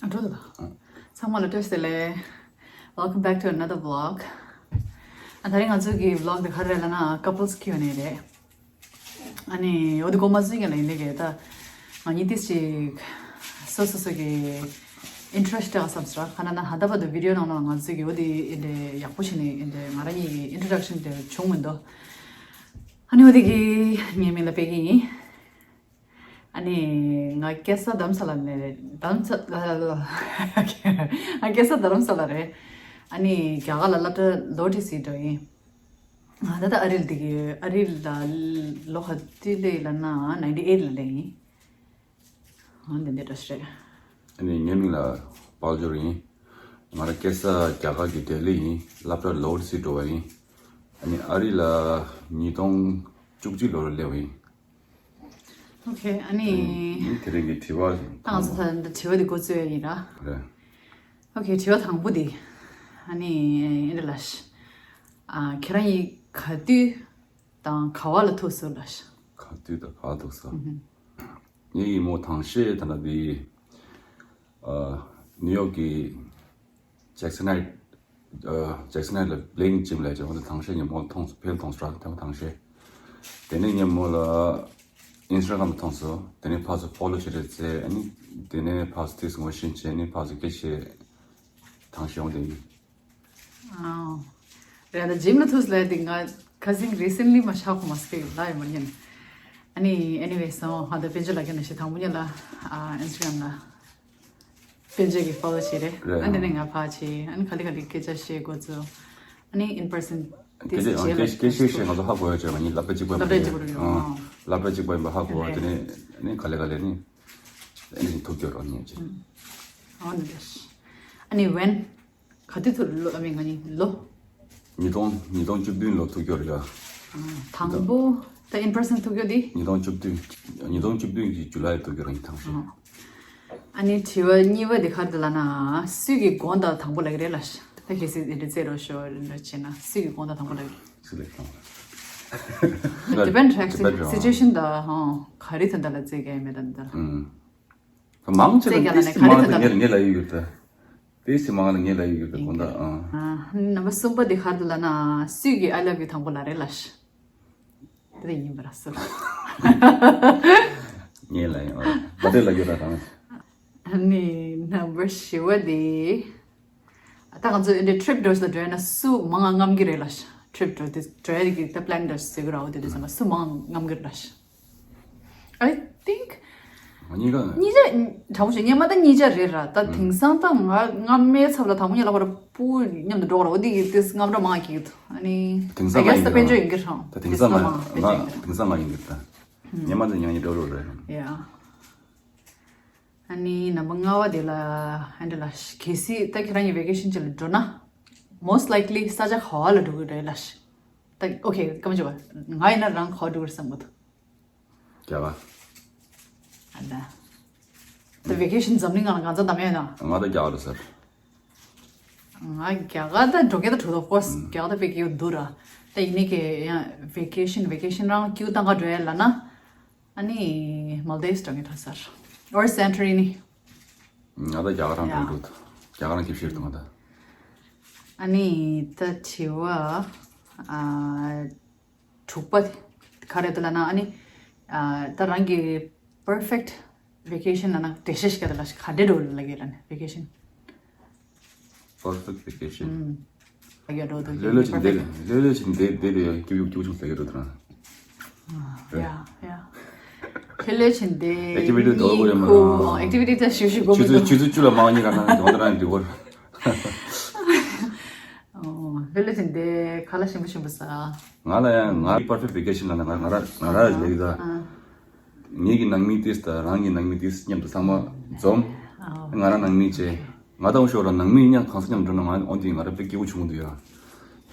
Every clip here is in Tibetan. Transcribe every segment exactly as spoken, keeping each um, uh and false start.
འགྲོ་ད། ཚང་མ་ལ་བཀྲ་ཤིས་བདེ་ལེགས། Welcome back to another vlog. ཨ་ད་རིང་ང་ཚོ་གི་vlog་དེ་ག་རེ་རེད་ལབ་ན་couples Q and A་རེད། ཨ་ནི་འོ་དེ་གོ་མ་ཚུན་ཀྱང་ལ་ཡིན་ལེ་གི་ད་ང་གཉིས་ཏིས་ཅིག་སོ་སོ་སོ་གི་interest་དེ་བསམ་སོང་ར། ཁ་ན་ན་ཧ་ད་བར་དུ་video་ནང་ལ་ང་ཚོ་གི་འོ་དེ་ཨིན་དེ་ཡག་པོ་བྱས་ནས་ཨིན་དེ་ང་རང་གཉིས་ཀྱི་introduction་དེ་བྱུང་མི་འདུག་ཨ་ནི་འོ་དེ་གི་ངའི་མིང་ལ་པེ་ཀི་ཡིན། ཨ་ནི་ང་སྐྱེས་ས་རྡ་རམ་ས་ལ་ནས་རྡ་རམ་ས་ལ་ལ་ལ་ང་སྐྱེས་ས་རྡ་རམ་ས་ལ་རེད། ཨ་ནི་རྒྱ་གར་ལ་སློབ་གྲྭ་ལོ་ཏི་སི་འགྲོ་ཡིན། ང་ད་ལྟ་ཨ་རིར་འདི་གི་ཨ་རི་ལ་ལོ་ག་ཚོད་སླེབས་ལབ་ན་ninety eight་ལ་སླེབས་ཡིན། ཨ་འདི་འདི་འདྲ་ཞིག་རེད། ཨ་ནི་ངའི་མིང་ལ་དཔལ་འབྱོར་ཡིན། ང་རང་སྐྱེས་ས་རྒྱ་གར་གྱི་ལྡི་ལི་ཡིན། སློབ་གྲྭ་ལོ་ཏི་སི་འགྲོ་བ་ཡིན། ཨ་ནི་ཨ་རི་ལ་ཉིས་སྟོང་བཅུ་གཅིག་ལོར་སླེབས་པ་ཡིན། Okay, ཨ་ནི། དེ་རིང་གི་དྲི་བ། ད་ང་ཚོ་ད་ལྟ་དྲི་བ་འདི་འགོ་བཙུགས་ཡ་ཡིན་ར། རེད། Okay, དྲི་བ་དང་པོ་འདི། ཨ་ནི་ཨེ་འདྲ་ལབ་ཤག་ཨ་ཁྱེད་རང་གཉིས་ག་དུས་དང་ག་བ་ལ་ཐུག་སོང་ལབ་ཤག་ག་དུས་དང་ག་བ་ཐུག་སོང་། ངའི་ཡིན་མོ་དང་ཤེས་ད་ལྟ་འདི། ཨ་ནིའུ་ཡོག་གི་Jackson Heights། ཨ་Jackson Heights་ལ་Bling Gym་ལ་ཡོད་ཅེས་ཁོང་ཚོ་དང་ཤེས་ངས་མོ་མཐོང་སོང་། ཕེལ་མཐོང་སོང་ར། དེ་མོ་དང་ཤེས། དེ་ནས་ངས་མོ་ལ་Instagram་ལ་མཐོང་སོང་། དེ་ནས་ཕར་ཚུར་follow་བྱེད་རེས་བྱས། ཨ་ནི་དེ་ནས་ཕར་ཚུར་དེ་ངོ་ཤེས་བྱས། ཨ་ནི་ཕར་ཚུར་སྐད་ཆ་དང་ཤེས་འོང་དེ་ཡིན། ཨའོ། རེད་ད་gym་ལ་ཐུག་སླེབས་དེ་ང་cousin recently་མ་ཤག་ཁོ་མ་སྐད་ལ་ཡོད་མ་ཉན། ཨ་ནི་anyway་སོང་ཧ་ད་དཔེ་ཆ་ལ་ཁྱེད་ནས་ཤེས་དང་པོ་ཉིད་ལ་ཨ་Instagram་ལ། དཔེ་ཆ་གི་follow་བྱེད་རེད། རེད། ཨ་འདི་ནས་ང་ཕར་བྱེད། ཨ་ནི་ག་ལེ་ག་ལེ་སྐད་ཆ་བཤད་འགོ་བཙུགས། ཨ་ནི་in person་དེ་སྐད་ཆ་སྐད་ཆ་སྐད་ཆ་བཤད་ང་ཚོ་ཧ་གོ་ཡ་བྱས། ང་གཉིས་སློབ་གྲྭ་གཅིག་པ་ཡིན་པ། སློབ་གྲྭ་གཅིག་པ་རེད། ཨང་། སློབ་གྲྭ་གཅིག་པ་ཡིན་པ་ཧ་གོ་བ། རེད། དེ་ནས་ཨ་ནི་ག་ལེ་ག་ལེ་ནི་ཨ་ནི་ཐུག་རྒྱུ་རོགས་ཉེས་བྱས། ཨ་ནི་རེད། ཨ་ནི་when་ག་དུས་ཐུག་ལོ་ཨ་མི་ང་གཉིས་ལོ། ཉིས་སྟོང་ཉིས་སྟོང་བཅུ་བདུན་ལོ་ཐུག་རྒྱུ་རེད་ཡ། དང་པོ་ད་in person་ཐུག་རྒྱུ་དེ། ཉིས་སྟོང་བཅུ་བདུན། ཉིས་སྟོང་བཅུ་བདུན་གྱི་July་ཐུག་རྒྱུ་རང་ཐང་ཤེས། ཨ་ནི་དྲི་བ་གཉིས་པ་དེ་ག་རེ་འདུག་ལབ་ན་སུས་ཀྱི་དགོངས་དག་དང་པོ་ལབ་ཀྱི་རེད་ལབ་ཤག་ད་གལ་སྲིད་དེ་འདྲ་བཙལ་རོགས་ཞུ་རེད་འདྲ་བྱས་ན་སུས་ཀྱི་དགོངས་དག་དང་པོ་ལབ་ཀྱི། སུ་ལབ་དང་། Depend་རེད། Depend་རེད། Situation་དང་ཧང་ག་རེ་དོན་དག་ལ་བཙལ་གྱི་ཡོད་མེད་དང་འདི་ལ། ཨང་། མང་ཆེ་བ་ཏིས་མང་ལ་ངས་ངས་ལབ་ཡོད་ད། ཏིས་མང་ལ་ངས་ལབ་ཡོད་ད་དགོངས་དག་ཨང་། ཨ་ནམ་པ་གསུམ་པ་དེ་ག་རེ་འདུག་ལབ་ན་སུས་ཀྱི་I love you་དང་པོ་ལབ་རེད་ལབ་ཤག་དེ་ཡིན་པ་ར་སོ། ངས་ལབ་ཡོད་ར། ད་དེ་ལབ་ཡོད་ར་དང་། ཨ་ནི་ནམ་པ་བཞི་པ་དེ། ད་ང་ཚོ་འདི་trip་འགྲོ་ཞིག་ལ་འགྲོ་ཡ་ན་སུ་མང་ང་རྔམ་གྱི་རེད་ལབ་ཤག trip་འགྲོ་དེ་འགྲོ་ཡ་གི་ད་plan་འདྲ་ཞིག་བཟོ་གི་ར། འོ་དེ་དུས་ཙམ་པ་སུ་མང་ང་རྔམ་གྱི་རེད་ལབ་ཤག I think་གཉིས་ཀ་གཉིས་ཆ་དྲང་པོ་བཤད་སྔོན་མ་ད་གཉིས་ཆ་རེད་ར། ད་དེང་སང་ད་ང་རྔམ་མའི་ཚབ་ལ་དང་པོ་ཉིད་ལ་ཕར་སྤུ་མཉམ་དུ་འགྲོ་གི་ར། འོ་དེ་གི་དེ་རྔམ་ར་མང་གི་འདུག་ཨ་ནི་དེང་སང་I guess་ད་དཔལ་འབྱོར་ཡིན་གྱི་རེད། ད་དེང་སང་ང་དེང་སང་ང་ཡིན་གྱི་རེད། སྔོན་མ་ད་ཉང་ཉི་འགྲོ་རོགས་རེད། Yeah། ཨ་ནི་ནམ་པ་ལྔ་པ་དེ་ལ་ཨ་འདྲ་ལ་གལ་སྲིད་ད་ཁྱེད་རང་གཉིས་vacation་ཅིག་ལ་འགྲོ་ན། Most likely་ས་ཆ་ག་བ་ལ་འགྲོ་གི་རེད་ལབ་ཤག་ད་okay་སྐར་མ་བརྗེ་བ་ང་ཡིན་ན་རང་ག་བ་འགྲོ་གི་རེད་བསམ་གི་འདུག་རྒྱ་གར། ཨ་ད། ད་vacation་འཛམ་གླིང་ནང་ལ་གང་ཚ་འདམ་ཡོད་ན། ང་ད་རྒྱ་གར་ཟེར། ང་རྒྱ་གར་ད་འགྲོ་གི་ད་འགྲོ་ད་of course་རྒྱ་གར་ད་དཔེ་སྐྱིད་པོ་འདུག་ར། ད་ཡིན་ནའི་གི་ཡང་vacation་vacation་རང་སྐྱིད་པོ་ད་ག་འགྲོ་ཡ་ལབ་ན། ཨ་ནི་Maldives་འགྲོ་ངེས་ད་ཟེར། Or Santorini། ང་ད་རྒྱ་གར་རང་འགྲོ་འགྲོ་ད། རྒྱ་གར་རང་སྐྱིད་ཤེར་དང་ད། ཨ་ནི་ད་དྲི་བ་ཨ་དྲུག་པ་ག་རེ་ད་ལབ་ན། ཨ་ནི་ཨ་ད་རང་གི་perfect vacation་ལབ་ན་འགྲེལ་བཤད་ཞིག་ག་ད་ལ་ག་འདྲེ་འགྲོ་ལ་གི་ལབ་ན་vacation། Perfect vacation། ཨུམ། ཡ་འགྲོ་འདུག་ལྷོད་ལྷོད་ཅིག་བསྡད། ལྷོད་ལྷོད་ཅིག་བསྡད་བསྡད་དེ་ཡང་སྐྱིད་སྐྱིད་བྱུང་ཟེར་གི་འགྲོ་དང་། ཡ་ཡ། ལྷོད་ལྷོད་ཅིག་བསྡད། Activity་འདྲ་བོ་ཡོད་མ་རེད། Activity་ད་ཞུ་ཞུ་དགོས་མི་འདུག་ཆུ་ཚོད་ཆུ་ཚོད་བཅུ་ལ་མང་ཉིན་རང་ནང་དེ་འོ་ད་རང་འདི་བོར། ལྷོད་ལྷོད་ཅིག་བསྡད་ཁ་ལག་ཞིམ་པོ་ཞིམ་པོ་ཟ། ང་ལ་ཡང་ང་perfect vacation་ལབ་ན་ང་ང་ར་ང་ར་ལེགས་ད། ངེད་ཀྱི་ནང་མི་ཏིས་དང་རང་གི་ནང་མི་ཏིས་མཉམ་དུ་ཚང་མ་འཛོམས། ང་རང་ནང་མི་བྱས། ང་དང་ཤོག་ར་ནང་མི་མཉམ་གང་ས་མཉམ་འགྲོ་ན་ང་འོན་ཏེ་ང་ར་དཔེ་སྐྱིད་པོ་བྱུང་འདུག་ཡ།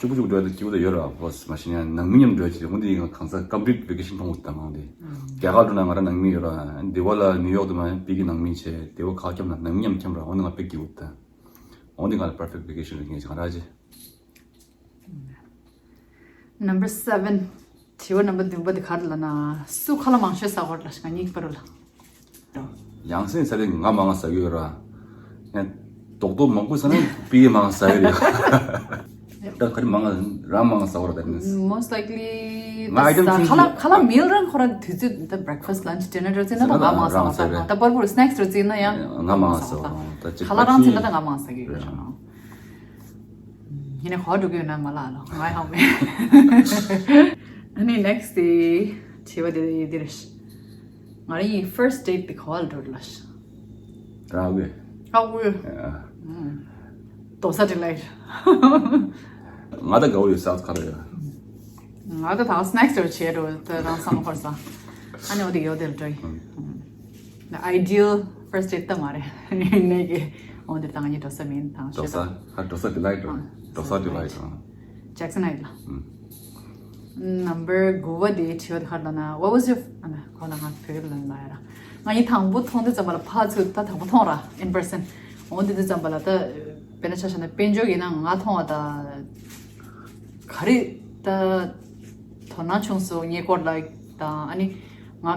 གཅིག་པུ་གཅིག་པུ་འགྲོ་ཡ་དེ་སྐྱིད་པོ་དེ་ཡོད་ར་བོ་མ་ཤེས་ན་ནང་མི་མཉམ་འགྲོ་ཡ་ཅིག་འོན་ཏེ་ང་གང་ས་complete vacation་མཐོང་འདུག་ད་ང་འོན་ཏེ། རྒྱ་གར་འགྲོ་ན་ང་ར་ནང་མི་ཡོད་ར། འདི་བ་ལ་ནིའུ་ཡོག་དུ་མ་པི་གི་ནང་མི་བྱས་དེ་བ་ཁག་ཁྱམ་ན་ནང་མི་མཉམ་འཁྱམ་ར་འོན་ཏེ་ང་དཔེ་སྐྱིད་པོ་ད། འོན་ཏེ་ང་ལ་perfect vacation་རེད་ངས་ང་ར་ཅི། Number seven། དྲི་བ་རྣམ་པ་བདུན་པ་དེ་ག་རེ་ལབ་ན། སུ་ཁ་ལག་མང་ཤོས་ཟ་གོ་ལ་ང་གཉིས་ཀྱི་བར་ལ། ཡང་སེ་ས་རེ་ང་མང་ང་ཟ་གི་ཡོད་ར། ཡང་རྡོག་རྡོག་མང་པོ་ཟ་ན་པི་ཡེ་མང་ཟ་གི་རེད། ད་ག་རེ་མང་རང་མང་ཟ་བར་ད་ནི། Most likely ང་ཨའི་ཊེམ་ད་ཁ་ལག་ཁ་ལག་མིལ་རང་ཁོ་རང་དུས་ཚོད་ད་breakfast lunch dinner་ར་ཙི་ན་ད་ང་མང་ཟ་བ་ད་ད་པར་པུར་snacks་ར་ཙི་ན་ཡང་ང་མང་ཟ་བ་ད་ཁ་ལག་རང་ཙི་ན་ད་ང་མང་ཟ་གི་ཡོད་ཤག་ཡིན་ནའི་གོ་བ་འགྲོ་གི་ཡོད་ན་མ་ལགས་ལོ་ང་ཡང་མེད། ཨ་ནི་next་དེ་དྲི་བ་དེ་དེ་རེད། ང་རང་གི་first date་དེ་ག་བ་ལ་འགྲོ་རེད་ལགས། ར་བའི། ཨ་བའི། རྡོ་ས་དེ་ལ། ང་ད་དགའ་བོ་ཡོད་South Korea། ང་ད་ད་snacks་དེ་བྱས་འགྲོ་ད་རང་བསམ་འཁོར་ས། ཨ་ནི་འོ་དེ་ཡོད་དེ་ལ་འགྲོ་ཡིན། The ideal first date་ད་མ་རེད། ནས་གི་འོ་དེ་ད་ང་གཉིས་འགྲོ་ས་མིན་ད་འགྲོ་ས་ཤེས་ད། ཧ་འགྲོ་ས་དེ་ལ་འགྲོ། འགྲོ་ས་དེ་ལ་འགྲོ། Jackson་ཨ་ཡིན་ལ། Number་དགུ་བ་དེ་དྲི་བ་དེ་ག་རེ་ལབ་ན། What was your ཨ་ན་གོ་ན་ང་བོད་ལ་ལ་ཡ་ར། ང་ཡི་དང་པོ་མཐོང་དུས་ཙམ་པ་ལ་ཕར་ཚུར་ད་དང་པོ་མཐོང་ར་in person། འོ་དེ་དུས་ཙམ་པ་ལ་ད་དཔེར་ན་ཆ་བཞག་ན་དཔལ་འབྱོར་ཡིན་ན་ང་མཐོང་བ་ད་ག་རེ་ད་དོ་སྣང་བྱུང་སོང་ངའི་སྐོར་ལ་ད་ཨ་ནི་ང་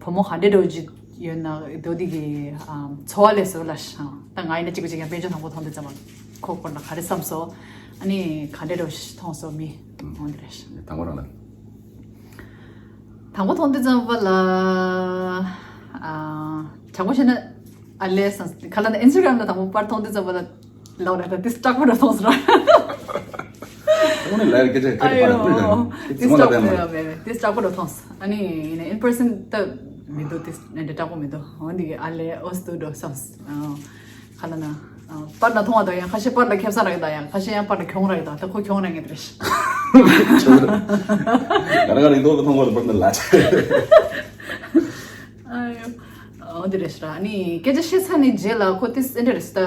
བུ་མོ་ག་འདྲས་འགྲོ་གི་ཡོད་ན་འདོད་དེ་གི་ཚོར་བ་སླེབས་སོང་ལ་ཤང་ད་ང་ཡིན་ན་གཅིག་པ་གཅིག་ཡང་དཔལ་འབྱོར་དང་པོ་མཐོང་དུས་ཙམ་པ་ཁོ་སྐོར་ལ་ག་རེ་བསམ་སོང་ཨ་ནི་ག་འདྲས་འགྲོ་མཐོང་སོང་མི་འོ་དེ་རེད་ཤང་། དང་པོ་རང་ལ། དང་པོ་མཐོང་དུས་ཙམ་པ་ལ། ཨ། དྲང་པོ་བཤད་ན། ཨ་ལས་སང་ཁ་ལ་ན་Instagram་ལ་དང་པོ་པར་མཐོང་དུས་ཙམ་པ་ལ། ལའོ་ལ་ད་ཏིས་སྐྲག་པོ་འདྲ་མཐོང་སོང་ར། ཨོ་ནི་ལའི་སྐད་ཆ་སྐད་ཆ་པར་ཕུལ་ཡོང་། ཏིས་སྐྲག་པོ་འདྲ་མཐོང་སོང་། ཨ་ནི་ཡིན་ན་in person་ད་མི་འདུག་ཏིས་ནན་ཏན་སྐྲག་པོ་མི་འདུག་འོ་འདི་གི་ཨ་ལས་ཨོ་སྟུ་འགྲོ་སོང་། ཁ་ལ་ན། པར་ལ་མཐོང་བ་དང་ཡང་ཁ་ཤས་པར་ལ་ཁེབས་ས་རག་དང་ཡང་ཁ་ཤས་ཡང་པར་ལ་གྱོང་རག་དང་ད་ཁོ་གྱོང་རག་ངེས་རེད། ག་རེ་ག་རེ་མཐོང་བ་མཐོང་བ་པར་ལ། ཨ་ཡོ། འོ་དེ་རེད་ཤག་ཨ་ནི་སྐད་ཆ་བཤད་ཚར་ནས་རྗེས་ལ་ཁོ་དེ་སེ་འདྲ་རེད་ཤག་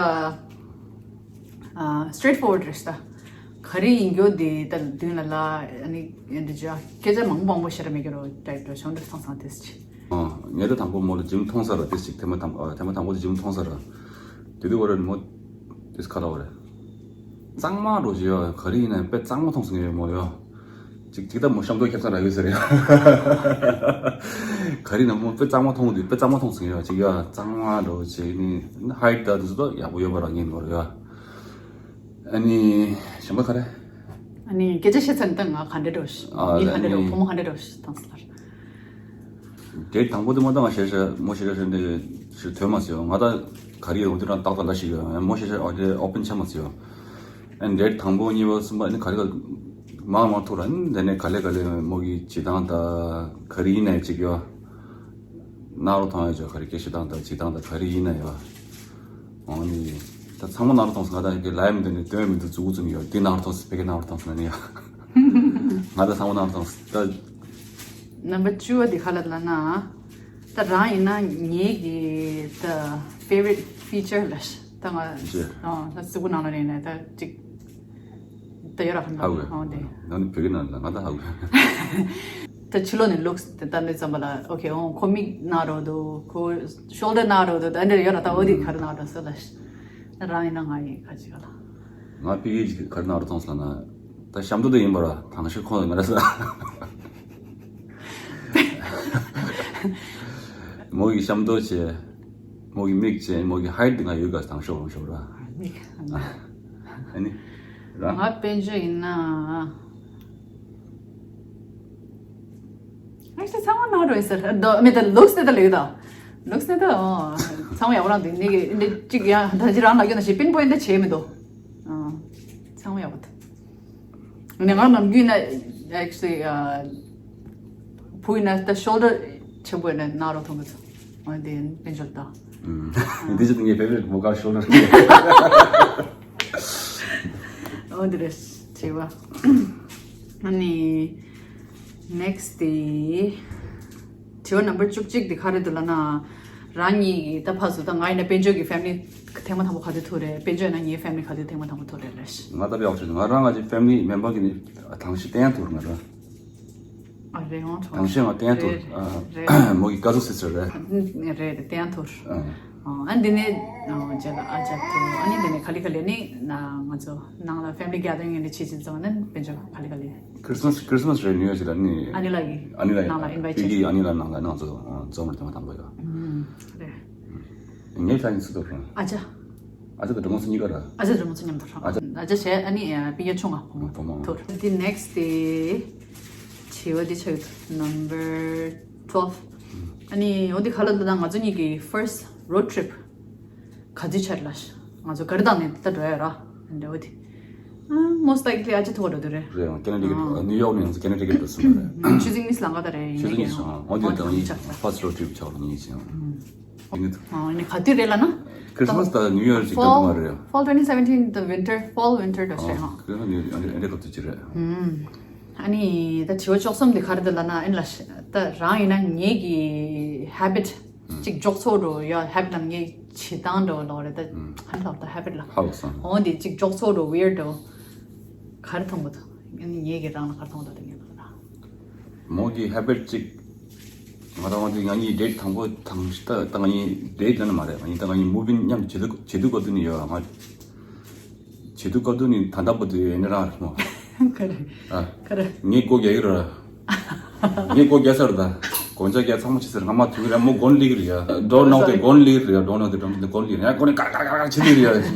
ཨ་straightforward་རེད་ཤག་ག་རེ་ཡིན་རྒྱུ་དེ་ད་མདུན་ལ་ལ་ཨ་ནི་འདི་ཅག་སྐད་ཆ་མང་པོ་མང་པོ་བཤད་ར་མེད་རྒྱུ་རོ་type་འདྲ་བྱུང་འདྲ་ཚང་ཚང་དེ་སེ་ཅི། ངས་ད་དང་པོ་མོ་ལ་ཇིམ་མཐོང་ས་ར་དེ་ཅིག་ཐེངས་མ་དང་ཐེངས་མ་དང་པོ་དེ་ཇིམ་མཐོང་ས་ར། དེ་དུས་བར་མོ་དེ་ཁ་ལ་བ་རེད། གཙང་མ་འགྲོ་བྱེད་ཡ་ག་རེ་ཡིན་ན་དཔེ་གཙང་མ་མཐོང་སོང་ངས་མོ་ཡ། ཅིག་ཅིག་ད་མོ་ཤམ་ཐོག་ཁྱབ་ས་ར་ཡོད་ཟེར་ཡ། ག་རེ་ཡིན་ན་མོ་དཔེ་གཙང་མ་མཐོང་དུས་དཔེ་གཙང་མ་མཐོང་སོང་ཡ་ཅིག་ཡ་གཙང་མ་འགྲོ་བྱེད་ནི་height་ད་དེ་ཚོ་ད་ཡག་པོ་ཡོད་པ་ར་ངས་མོ་ཡ། ཨ་ནི་གཞན་པ་ག་རེ། ཨ་ནི་སྐད་ཆ་བཤད་ཚར་ནས་ད་ང་ག་འདྲ་འགྲོ་ཤི། ཨ་མི་ག་འདྲ་འགྲོ་ཨ་ནི་བུ་མོ་ག་འདྲ་འགྲོ་ཤི་དང་སླར། date་དང་པོ་དེ་མ་ད་ང་ཤེས་ཤེས་མོ་ཤེས་ཤེས་ཤེས་འདི་ཤེས་ཐོས་མ་སོང་ང་ད་ག་རེ་ཡོང་དུས་རང་ཏག་ཏག་ལ་ཤི་ཡོད་མོ་ཤེས་ཤེས་ཨ་དེ་open་ཆ་མ་སོང་། ཨ་ནི་date་དང་པོ་གཉིས་པ་གསུམ་པ་ཨ་ནི་ག་རེ་ག་མང་མང་ཐུག་ར་ཨ་ནི་དེ་ནས་ག་ལེ་ག་ལེ་མོ་གི་བྱེད་སྟངས་ད་ག་རེ་ཡིན་ནའི་ཅིག་ཡོད། ནང་རོ་ཐང་ཡོད་ཅོག་ག་རེ་སྐད་བཤད་སྟངས་དང་བྱེད་སྟངས་དང་ག་རེ་ཡིན་ན་ཡོད། འོ་ནི། ད་ཚང་མ་ནང་རོ་ཐང་སོང་ང་ད་ཀྱི་ལའི་མི་འདུག་ནི་སྟོན་མི་འདུག་ཙུ་གུ་ཙུ་མི་ཡོད་དེ་ནང་རོ་ཐང་སོང་ཕ་གི་ནང་རོ་ཐང་སོང་ན་ནི་ཡ། ང་ད་ཚང་མ་ནང་རོ་ཐང་སོང་ད། Number two་བ་དེ་ག་ལ་ལ་ན། ད་རང་ཡིན་ན་ངེད་ཀྱི་ད་favorite feature་ལ་ད་ང་ཅེ། ཨ་ད་སུ་གུ་ནང་ལ་ནི་ན་ད་ཅིག་ད་ཡོད་ར་ཧ་གོ་གི། ཨོ་དེ། ང་ནི་བོད་ཀྱི་ནང་ལ་ང་ད་ཧ་གོ་གི། ད་ཕྱི་ལོགས་ནས་looks་དེ་ལྟ་ནས་ཙམ་པ་ལ་okay ཨོ་ཁོ་མིག་ན་རོ་འདུག་ཁོ་shoulder་ན་རོ་འདུག་ད་འདྲ་ཡོད་ར་ད་ཨོ་དེ་ག་རེ་ན་རོ་སོ་ལ་ད་རང་ཡིན་ན་ང་ཡི་ཁ་ཅིག་ག་ལ། ང་ཕ་གི་ཅིག་ག་རེ་ན་རོ་མཐོང་སོང་ལ་ན་ད་ཤམ་ཏོ་དེ་ཡིན་པ་ར་དང་ཤོས་ཁོང་ལ་ང་ར་ས། མོ་གི་ཤམ་ཏོ་བྱས། མོ་གི་མིག་བྱས་མོ་གི་height་དེ་ང་ཡོད་ག་དང་ཤོས་རང་ཤོས་ར། མིག་ཨ་ནི། རང་། ང་དཔལ་འབྱོར་ཡིན་ན། ཨ་ཤ་ཚང་མ་ནོར་རེད་ཟེར་དོ་མི་ད་looks་དེ་ད་ལོས་ད། looks་དེ་ད་ཨོ། ཚང་མ་ཡག་པོ་རང་དེ་ནི་གི་འདི་གཅིག་ཡང་ད་ཅི་རང་ལ་ཡོད་ན་ཞེས་pinpoint་ད་བྱས་མི་འདུག་ཨ། ཚང་མ་ཡག་པོ་ད། ནི་ང་ནམ་རྒྱུན་ན་actually་ཨ། བུ་ཡིན་ན་ད་shoulder་ཆེན་པོ་ཡིན་ན་ན་རོ་མཐོང་གི་ཚོ། ཨ་དེ་དཔལ་འབྱོར་ད། འདི་ཅི་ངའི་favorite་མོ་ཀ་shoulder། འོ་འདི་རེད་བྱས་པ། ཨ་ནི་next་དེ་དྲི་བ་number་བཅུ་གཅིག་དེ་ག་རེ་འདུག་ལབ་ན། རང་ཉིད་ཀྱི་ད་ཕར་ཚུར་ད་ང་ཡིན་ན་དཔལ་འབྱོར་གྱི་family་ཐེངས་མ་དང་པོ་ག་དུས་ཐུག་རེད། དཔལ་འབྱོར་ཡིན་ན་ངའི་family་ག་དུས་ཐེངས་མ་དང་པོ་ཐུག་རེད་ལབ། ང་ད་ལྟ་ཡག་ཆེ་ང་རང་ང་ཅིག་family member་གི་ནི་དང་ཤི་བསྟན་ཐུག་ང་རང་། ཨ་རེད་ཡོང་ཆོག་དང་ཤེས་ང་བསྟན་ཐུབ། རེད། རེད། མོ་གི་ཀ་ཟུག་སི་སི་རེད། རེད་རེད་བསྟན་ཐུབ། ཨ་ནི་དེ་ནས་རྗེས་ལ་ཨ་ཅག་ཐུབ། ཨ་ནི་དེ་ནས་ག་ལེ་ག་ལེ་ནི་ང་ཚོ་ནང་ལ་family gathering་ཡིན་ནི་ཆེ་ཆེ་ཚོ་ནི་དཔེ་ཆ་ག་ལེ་ག་ལེ། Christmas Christmas་རེད་ནིའུ་ཡར་ཅིག་ལ་ནི། ཨ་ནི་ལ་གི་ཨ་ནི་ལ་ནང་ལ་invite་བྱས། ཨ་ནི་ལ་ནང་ལ་ནང་ཚོ་འཛོམས་མ་དེ་མ་དང་པོ་ཡོད། རེད། ངས་ད་ནི་སུ་ཐུབ་རུང་། ཨ་ཅག་ཨ་ཅག་དང་སྒྲོལ་མ་མཚོ་གཉིས་ཀ་ར། ཨ་ཅག་སྒྲོལ་མ་མཚོ་མཉམ་དུ་ར། ཨ་ཅག་ཨ་ཅག་བྱས་ཨ་ནི་ཨ་སྤུན་ཀྱག་ཆུང་ང་བུ་མོ། བུ་མོ། ཐུར། འདི་next དེ་དྲི་བ་འདི་ཆགས་ཡོད། Number twelve། ཨ་ནི་འོ་འདི་ག་ལ་འདུག་ན་ང་ཚོ་གཉིས་ཀྱི་first road trip ག་ཚོད་ཆགས་ལ་ང་ཚོ་ག་རེ་བཏང་ནས་ད་འགྲོ་ཡ་ར། འདི་འོ་འདི། ཨ་most likely ཨ་ཅག་ཐུག་ག་འགྲོ་འདུག་རེད། རེད། ཡང་ཀེ་ན་ཌ་ཊི་ཀེ་ཊི། ཨ། ནིའུ་ཡོག་ནས་ཡང་ཀེ་ན་ཌ་ཊི་ཀེ་ཊི་འགྲོ་སོང་རེད། ཆུ་ཚོད་གཉིས་ལ་ང་ད་རེད། ཆུ་ཚོད་གཉིས་སོང་། འོ་འདི་ད་ངའི་first road trip ཆགས་ལ་ངའི་ཅིང་། ཨ་ནི་ག་དུས་རེད་ལ་ན། Christmas དང་New Year ཅིག་ད་དུང་མ་རེད། Fall twenty seventeen the winter, fall winter འདྲ་ཞིག་རེད། ཨ། Christmas New Year ཨ་ནི་ཨ་འདྲ་ག་དུས་ཅིག་རེད། ཨ་ནི་ད་དྲི་བ་བཅུ་གསུམ་དེ་ག་རེ་འདུག་ལབ་ན། ཨ་ནི་ལ་ད་རང་ཡིན་ན་ངེད་ཀྱི་habit ཅིག་འཇོག་ཚོགས་འགྲོ་ཡ། habit ལ་ངའི་བྱེད་སྟངས་འགྲོ་ལོ་རེད་ད། ཧ་ལ་ད་habit ལ་ཧ་ལ་སང་འོ་འདི་ཅིག་འཇོག་ཚོགས་འགྲོ་weird འགྲོ་ག་རེ་མཐོང་གི་འདུག་ཨ་ནི་ངེད་ཀྱི་རང་ལ་ག་རེ་མཐོང་གི་འདུག་ད་ངེད་ལ་ད། མོ་གི་habit ཅིག་ང་དང་ང་དེ་ང་གཉིས་date དང་པོ་དང་ད་ད་ང་གཉིས་date ལ་ནི་མ་རེད། ང་གཉིས་ད་ང་གཉིས་movie མཉམ་བྱེད་དུས་བྱེད་དུས་ག་དུས་ནི་ཡོད། ང་བྱེད་དུས་ག་དུས་ནི་ད་ལྟ་བུ་དུ་ཡོད་ནི་རང་རེད་མོ། ག་རེ། ཨ། ག་རེ། ངས་སྒོ་རྒྱག་གི་རེད། ངས་སྒོ་རྒྱག་ཚར་ད། སྒོ་ལྕགས་རྒྱག་ཚང་མ་བྱས་ཚར། ང་མ་ཐུག་གི་རེད། མོ་སྒོ་ནས་སླེབས་ཀྱི་རེད་ཡ། door knock དེ་སྒོ་ནས་སླེབས་ཀྱི་རེད་ཡ། door knock དེ་སྒོ་ནས་སླེབས་ཀྱི་རེད་ཡ། སྒོ་ནས་ཀ་ཀ་ཀ་ཀ་བྱེད་ཀྱི་རེད་ཡ།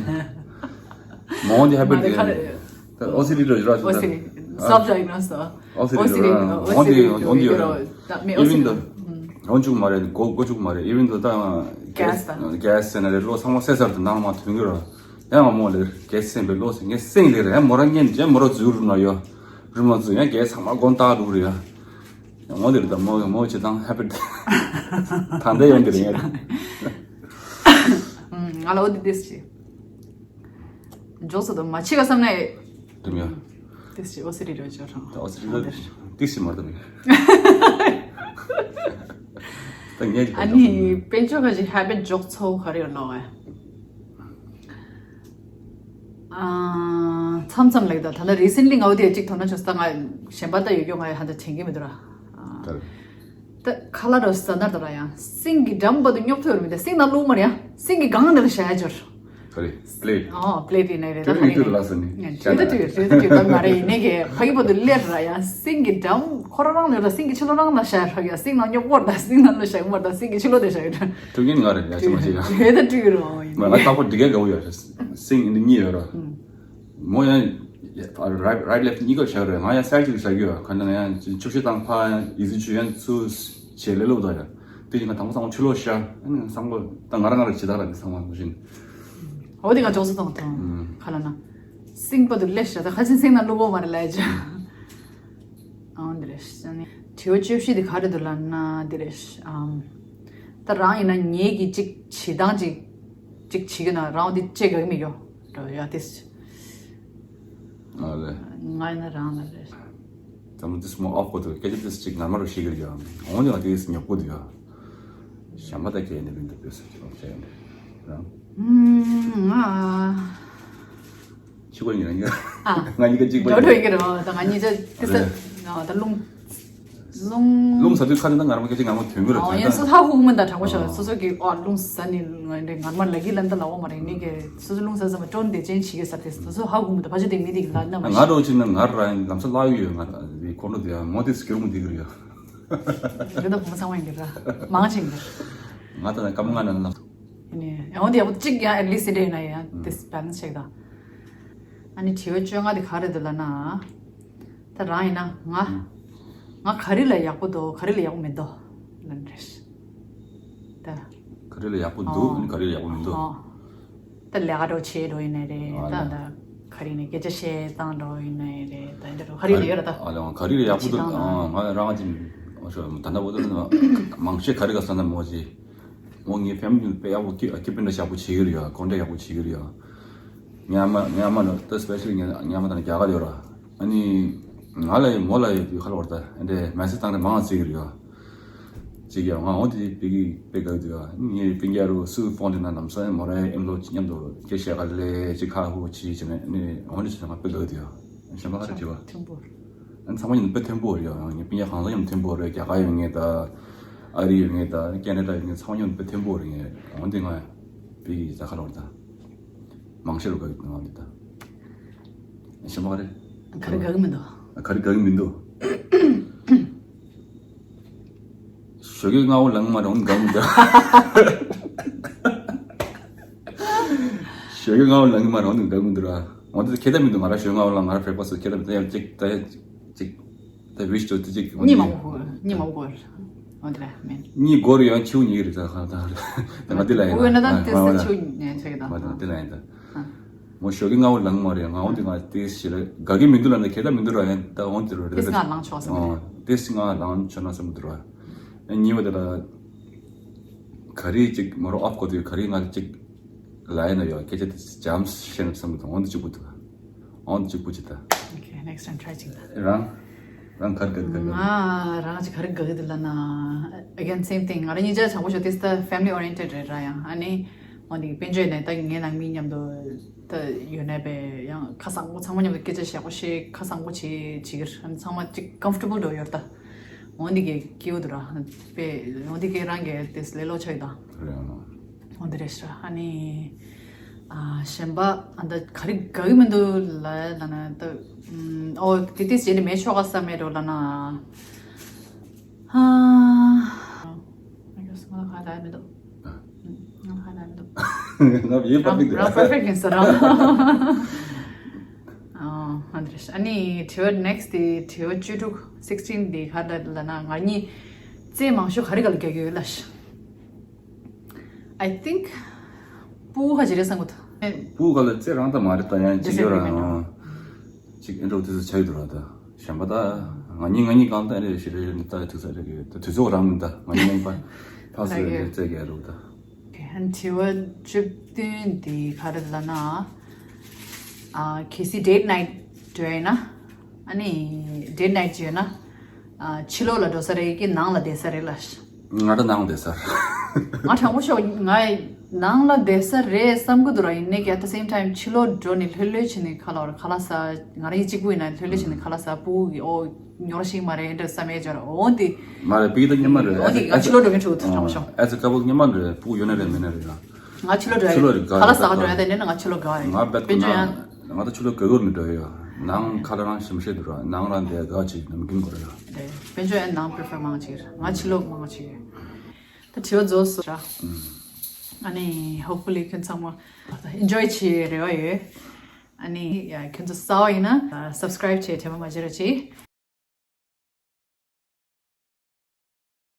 མོ་འདི་habit མ་རེད་ག་རེ། ད་ཨོ་སི་རི་འགྲོ་ར། ཨོ་སི་རི། ཨ། སོབ་ཌ་ཡིན་ན་སོ། ཨོ་སི་རི་འགྲོ་ར། འོ་འདི་འོ་འདི་ཡོད་ར། ཨོ་སི་རི། even though འོ་འཇུག་མ་རེད། སྒོ་སྒོ་འཇུག་མ་རེད། even though ད་gas ད་gas ཟེར་ན་རེད། གློག་ཚང་མ་བསད་ཚར་དུས་ནང་མ་ཐོན་གི་ར། ཡང་མོ་ལེར་gas ཟེར་བའི་གློག་ཟེར་ངས་སེང་ལེར་ཡང་མོ་རང་ཉན་རྗེས་མོ་ར་འཛུལ་རུ་ན་ཡོད། རུ་མ་འཛུལ་ཡང་gas ཚང་མ་སྒོ་བཏགས་འགྲོ་གི་རེད་ཡ། ཡང་མོ་དེར་ད་མོ་མོ་བྱེད་སྟངས་habit ད་འདྲ་ཡོང་གི་རེད་ཡ། ང་ལ་འོ་དེ་དེ་ཞིག་འཇོག་ས་དང་མ་ཕྱི་ག་བསམ་ནས། དུམ་ཡ། དེ་ཞིག་ཨོ་སི་རི་རོ་ཇོ་རང་། ད་ཨོ་སི་རི་རོ་དེ་ཞིག་མ་དུམ་ཡ། ད་ངས་ཀྱི་ཨ་ནི་དཔལ་འབྱོར་ག་ཞིག་habit འཇོག་ཚོ་ག་རེ་ཡོད་ལོ་ཨེ། ཨ། མཚམས་མཚམས་ལེགས་ད་ད་ལྟ་recently ང་འོ་དེ་གཅིག་དོ་སྣང་བྱུང་ས། ད་ང་གཞན་པ་ད་ཡོད་རྒྱུ་ང་ཧ་ད་དྲན་གྱི་མི་འདུག་ར། ཨ། ད་ད་ཁ་ལག་རོ་ཟ་ན་ད་ར་ཡང་སིང་གི་འགྲམ་བར་དུ་སྙོབ་ཐུབ་ཡོད་མི་འདུག་སིང་ནང་བླུགས་མར་ཡང་སིང་གི་སྒང་ནས་བཞག་ཡ་འབྱོར། ག་རེ། པི་ལེ་ཊི། ཨོ་པི་ལེ་ཊི་ཡིན་ནའི་རེད། ད་དེ་ག་ནས་ཡིན་དུས་ལ་ཟེར་ནི་དེ་ད་དུས་དེ་ད་དུས་ད་མ་རེད། ཡིན་ནའི་གི་ཕ་གི་བར་དུ་སླེབས་ར་ཡང་སིང་གི་འགྲམ་ཁོ་རང་རང་ལ་ར་སིང་གི་ཕྱི་ལོགས་རང་ལ་བཞག་ར་ཡང་སིང་ནང་སྙོབ་བར་དང་སིང་ནང་ལ་བཞག་མར་དང་སིང་གི་ཕྱི་ལོགས་དེ་བཞག་ཡོད། དུས་རྒྱུན་ང་རེད་ཡ་ཅི་མ་བྱེད་ཡ། དེ་ད་དུས་རོ་ཡིན་ང་ལ་རྟག་པར་འདི་གས་དགའ་བོ་ཡོད་རེད། སིང་ཡིན་ནི་གཉིས་ཡོད་ར། མོ་ཡང་right right left གཉིས་ཀ་བཞག་རེད། ང་ཡང་སའི་ཌི་ཅིག་བཞག་གི་ཡོད། ག་ནས་ཡང་ཆུ་བཞི་དང་ཕ་ཡང་ཡི་ཟི་ཆུ་ཡན་ཚུ་བྱེད་ལེ་ལོ་ད་ཡ། དེ་ཡིན་ན་དང་པོ་ཚང་མ་ཆུ་ལོག་བཞག་ཨ་ནི་བསམ་བློ་ད་ང་རང་ང་རང་བྱེད་ད་ར་འདི་ཚང་མ་མ་བཞིན། འོ་དེ་ང་ཅོག་ཙེ་གཏོང་གཏོང་། ཨུམ། ག་ལ་ན། སིང་བར་དུ་སླེབས་ཤག་ད་ཁ་ཆེ་སིང་ནང་བླུག་གོ་མ་རེད་ལས་ཅི། ཨང་འདི་རེད་ཤ་ནི། དྲི་བ་བཅུ་བཞི་དེ་ག་རེ་འདུག་ལབ་ན་འདི་རེད་ཤ་ཨམ། ད་རང་ཡིན་ན་ངེད་ཀྱི་ཅིག་བྱེད་སྟངས་ཅིག་ཅིག་བྱེད་ཀྱི་ན་རང་འདི་ཅེ་ག་གི་མི་ཡོ། འགྲོ་ཡ་དེ། ཨ་ལེ། ང་ཡིན་ན་རང་ལ་རེད། ཙམ་དེ་སྨོ་ཨོ་ཁོ་ཐུ་སྐད་ཆ་དེ་ཅིག་ངར་མ་རུ་ཤེས་ཀྱི་ཡོད། འོང་ནི་ང་དེ་ཉོབ་པོ་དུ་ཡོད། ཞྭ་མ་ད་ཁྱེད་ནི་བིན་དུ་བེ་སུ་ཅི་ལོ་ཁྱེད་ནི་རང་། ཨུམ། ང་། ཆི་གོ་ཡིན་རང་ཡ། ཨ། ང་གཉིས་ཀ་གཅིག་པ་འགྲོ་འགྲོ་ཡིན་གྱི་རེད་བ། ད་ང་གཉིས་ཆ་དེ་ས་རེད། ད་རླུང་། རླུང་། རླུང་ཟ་དུས་ཁ་ནས་ད་ངར་མ་སྐད་ཆ་ངར་མ་ཐོན་གྱི་རེད། ཨོ་ཡིན་སོ་ཧ་ཧུ་མི་འདའ་དྲང་པོ་ཤོད། ཨ། སོ་སོ་གི་ཨོ་རླུང་ཟ་ནི་ང་འདྲེ་ངར་མ་ལ་གི་ལན་ད་ལ་འོ་མ་རེད་ནི་གི་སོ་སོ་རླུང་ཟ་ཟ་མ་ཀྲོན་དེ་ཅན་ཞིག་གི་ས་དེ་སོ་སོ་ཧ་ཧུ་མི་འདའ་ཕ་ཆ་དེ་མི་དེ་གི་ལ་ན་མ་ང་ཤི། རོ་ཅི་ན་ངར་ར་ལམ་སང་ལ་ཡོད་ང་ར་ཁོ་ནོ་དེ་མོ་དེ་སྐྱུར་མོ་དེ་གི་རེད། རེད་ད་བུ་མོ་ཚང་མ་ཡིན་གྱི་ར་མང་ཆེན་གྱི། ང་ད་ན་སྐམ་ང་ན་ལམ། ཡིན་ནི་ཡང་འོ་དེ་ཡག་པོ་གཅིག་ཡང་at least དེ་ཡིན་ན་ཡང་དེ་balance ཆེག་ད། ཨ་ནི་དྲི་བ་བཅོ་ལྔ་དེ་ག་རེ་འདུག་ལབ་ན། ད་རང་ཡིན་ན་ང་། ང་ག་རེ་ལ་ཡག་པོ་འདུག་ག་རེ་ལ་ཡག་པོ་མི་འདུག་ལབ་ནི་རེད། ད། ག་རེ་ལ་ཡག་པོ་འདུག་ཨོ། ཨ་ནི་ག་རེ་ལ་ཡག་པོ་མི་འདུག་ཨོ། ད་ལས་ཀ་འགྲོ་བྱེད་འགྲོ་ཡིན་ནའི་རེད། ཨ་ད་ལ། ད་ག་རེ་ནས་སྐད་ཆ་བཤད་སྟངས་འགྲོ་ཡིན་ནའི་རེད། ད་འདི་འགྲོ་ག་རེ་ལ་ཡོད་ར་ད། ཨ་ལ་ག་རེ་ལ་ཡག་པོ་འདུག་ཨ་ང་རང་གཅིག་ཨ་ཤོ་ད་ལྟ་བོ་ད་མང་ཤས་ག་རེ་ག་ས་ན་མོ་ཅི། མོ་ངའི་family དཔེ་ཡག་པོ་ཀི་ཀི་པིན་ད་ཡག་པོ་བྱེད་ཀྱི་རེད་ཡ། ཀོན་ཊེག་ཡག་པོ་བྱེད་ཀྱི་རེད་ཡ། ཉ་མ་ཉ་མ་ནི་ད་specially ཉ་ཉ་མ་དང་རྒྱ་གར་ཡོད་ར། ཨ་ནི་ང་ལ་ཡི་མོ་ལ་ཡི་དུས་ཁ་ལོ་བར་ད་ཨ་འདྲེ་མེ་སེ་ཇི་བཏང་རེ་མང་བརྩི་གི་རེད་ཡ། ཅིག་ཡ་ང་འོ་དེ་པི་གི་པི་ག་དུས་ཡ་ངའི་པི་ག་རུ་སུ་ཕོན་དེ་ན་ལམ་སང་མོ་ར་ཨེམ་ལོ་མཉམ་དུ་སྐད་བཤད་ག་ལེ་ཅིག་ཁ་ཧུ་ཅི་བྱས་ནས་ཨ་ནི་འོ་འདྲེ་བྱས་ན་ང་པི་ག་དུས་ཡ། གཞན་པ་ག་རེ་བྲིས་པ། ཐིམ་པོར། ཨ་ཚང་མ་ཡིན་དཔེ་ཐིམ་པོ་རེད་ཡ། ངའི་པི་ག་གང་ལ་ཡང་ཐིམ་པོ་རེད། རྒྱ་གར་ཡོད་ངེས་ད། ཨ་རི་ཡོད་ངེས་ད། ཀེ་ན་ཌ་ཡོད་ངེས། ཚང་མ་ཡོད་པའི་ཐེམ་པོ་རེད་ངེས། འོན་ཏེ་ང་པི་གི་ཟ་ཁ་ལོར་ད། མང་ཤེས་རུ་ག་ཡོད་ང་འདི་ད། ཤམ་པ་ག་རེ། ག་རེ་ག་གི་མི་འདུག་ག་རེ་ག་གི་མི་འདུག་ཞོགས་ཀས་སྔ་བོ་ལངས་མ་རེད་འོན་ག་མི་འདུག་ཞོགས་ཀས་སྔ་པོ་ལངས་ཀྱི་མ་རེད། འོ་འདི་འགག་མི་འདུག་ར། འོ་འདི་ཁྱད་མི་འདུག་ང་རང་ཞོགས་སྔ་པོ་ལངས། ང་རང་བྲེག་ཕ་སི་ཁྱད་མི་འདུག་ཡང་གཅིག་ད་ཡང་གཅིག་ད་ཝིཤ་ཏོ་དེ་གཅིག་འོ་གཉིད་མ་འདི་འགོར། གཉིད་མ་འགོར། འོ་འདི་ར་མེན། གཉིད་འགོར་ཡང་འཆི་བ་ཉིད་ཀྱི་རེད། ད་ད་ད་ང་འདི་ལ་ཡིན། འོ་ན་ད་དེ་ས་འཆི་བ་ཉིད་ཆགས་ཀྱི་ད། ང་འདི་ལ་ཡིན་ད། ཨ། ངོ་ཞོགས་ཀས་སྔ་པོ་ལངས་མ་རེད། ང་འོ་འདི་ང་དེ་ཞིག་ལ་དགའ་གི་མི་འདུག་ལ་འདི་ཁྱད་མི་འདུག་ར། ཡང་ད་འོ་འདི་རེད། དེ་སྔ་ལངས་ཆོག་བསམ་གི་རེད། དེ་སྔ་ལངས་ཆོག་ན་བསམ་གི་འདུག་ར། གཉིས་པ་དེ་ལ་ག་རེ་གཅིག་མ་རོ་ཨོཕ་གོ་དུས་ག་རེ་ང་གཅིག་ལ་ཡིན་ན་ཡོད་སྐད་ཆ་དེ་ཇམ་ཤེས་ན་བསམ་གི་འདུག་འོ་འདི་གཅིག་པུ་འདུག་འོ་འདི་གཅིག་པུ་ཅི་ད། Okay, next time try ཅིག་ལ། རང་རང་ག་རེ་ག་རེ་ག་རེ། ང་རང་ཅིག་ག་རེ་དགའ་གི་འདུག་ལབ་ན། Again, same thing. ང་རང་གཉིས་ཆ་བྱང་པོ་ཞོ་དེ་ད་family oriented རེད་ར། ཡང་ཨ་ནི་འོ་འདི་དཔལ་འབྱོར་ནས་ད་ངའི་ནང་མི་མཉམ་དུ་ད་ཡོད་ནས་པས་ཡང་ཁ་གསང་པོ་ཚང་མ་མཉམ་དུ་སྐད་ཆ་བཤད་པོ་ཤེས། ཁ་གསང་པོ་བྱེད་བྱེད་ཀྱི་ར། ཨ་ནི་ཚང་མ་ཅིག་comfortable འགྲོ་ཡོད་ད། འོ་འདི་གའི་སྐྱིད་པོ་འདུག་ར། པས་འོ་འདི་གའི་རང་གི་དེ་ལས་ལོ་ཆགས་ཡོད་ད། རེད་ཨ་མ། འོ་འདི་རེད་ཤག་ཨ་ནི། ཨ་གཞན་པ་ཨ་ད་ག་རེ་དགའ་གི་མི་འདུག་ལབ་ན་ད། ཨོ་དེ་དེ་བྱས་ནས་མེད་ཆོག་ག་བསམ་མེད་འགྲོ་ལབ་ན། ཨ། I guess ང་ལ་ཁ་བརྡ་མི་འདུག་ང་ལ་ཁ་བརྡ་མི་འདུག་ང་ཡིན་པ་རང་མི་འདུག་རང་perfect ཡིན་ས་རང་། ཨ་འདི་རེད་ཤག་ཨ་ནི་དྲི་བ་next དེ་དྲི་བ་བཅུ་དྲུག sixteen དེ་ག་རེ་ལབ་ན། ང་གཉིས་རྩེད་མང་ཤོས་ག་རེ་ག་ལ་རྒྱག་གི་ཡོད་ལབ་ཤག I think ཕྲུ་གུ་ཁ་ཅིག་རེད་བསམ་གི་འདུག་ཕྲུ་གུ་ཁ་ལ་རྩེད་རང་ད་མ་རེད་ད། ཡང་ཅིག་ཡོད་ར། ཅིག་ཨེ་འདྲ་དེ་ཚོ་ཆགས་ཡོད་འདུག་ར་ད། གཞན་པ་ད་ང་གཉིས་ང་གཉིས་གང་ལྟར་རེད་ཞེ་རེ་རེ་ད་དུས་ཚོད་རེ་གི་ད་དུས་ཚོད་རང་མི་ད་ང་གཉིས་ངན་པ་ཕག་སོ་རེ་རེ་རྩེད་གི་ཡ་རུ་ད། ཨ་དྲི་བ་བཅུ་བདུན་དེ་ག་རེ་ལབ་ན། ཨ་གལ་སྲིད་date night འགྲོ་ཡིན་ན། ཨ་ནི་date night ཅིག་ཡོད་ན། ཨ་ཕྱི་ལོགས་ལ་འགྲོ་ས་རེད་ཀྱི་ནང་ལ་བསྡད་ས་རེད་ལབ་ཤག་ང་ད་ནང་བསྡད་ས་རེད། ང་དྲང་པོ་ཤོད། ང་ནང་ལ་བསྡད་ས་རེད་བསམ་གི་འདུག་ར། ཡིན་ནའི་at the same time ཕྱི་ལོགས་འགྲོ་ནས་ལྷོད་ལྷོད་བྱས་ནས་ཁ་ལག་ཁ་ལག་ཟ། ང་རང་གཅིག་པུ་ཡིན་ན་ལྷོད་ལྷོད་བྱས་ནས་ཁ་ལག་ཟ། ཕྲུ་གུ་གི་ཨོ་ཉོ་ར་ཞིག་མ་རེད་འདྲ་བསམ་ཡས་འཇོག་ར། འོ་འདི། མ་རེད་པི་ད་སྙན་མ་རེད། འོ་འདི་ང་ཕྱི་ལོགས་འགྲོ་མཁན་ཕྲུ་གུ་དྲང་པོ་ཤོད། as a couple སྙན་མ་རེད། ཕྲུ་གུ་ཡོད་ན་རེད་མེད་ན་རེད་ཡ། ང་ཕྱི་ལོགས་འགྲོ་ཡ་ང་ཕྱི་ལོགས་རེད། ཁ་ལག་ཟ་ག་འགྲོ་ཡ་དེ་ནས་ང་ཕྱི་ལོགས་དགའ་ཡ། ང་བད་དཔེ་འཇོག་ཡང་། ང་ད་ཕྱི་ལོགས་དགའ་གི་མི་འགྲོ་ཡ། ནང་ཁ་ལ་རང་ཞིམ་ཤེས་འདུག་ར། ནང་རང་དེ་དགའ་ཅིག་ནམ་རྒྱུན་དགོས་ར། རེད། དཔེ་འཇོག་ཡང་ནང་prefer མང་ཆེ་ང་ཕྱི་ལོགས་མང་ཆེ་ད་དྲི་བ་རྫོགས་སོང་ར། ཨ་ནི་hopefully ཁྱོད་ཚང་མ་enjoy བྱེད་རེ་བ་ཡོད། ཨ་ནི་ཡ་ཁྱོད་ཚོ་གསར་པ་ཡིན་ན་subscribe བྱེད་དྲན་པ་མ་བརྗེད་རོགས་གྱིས།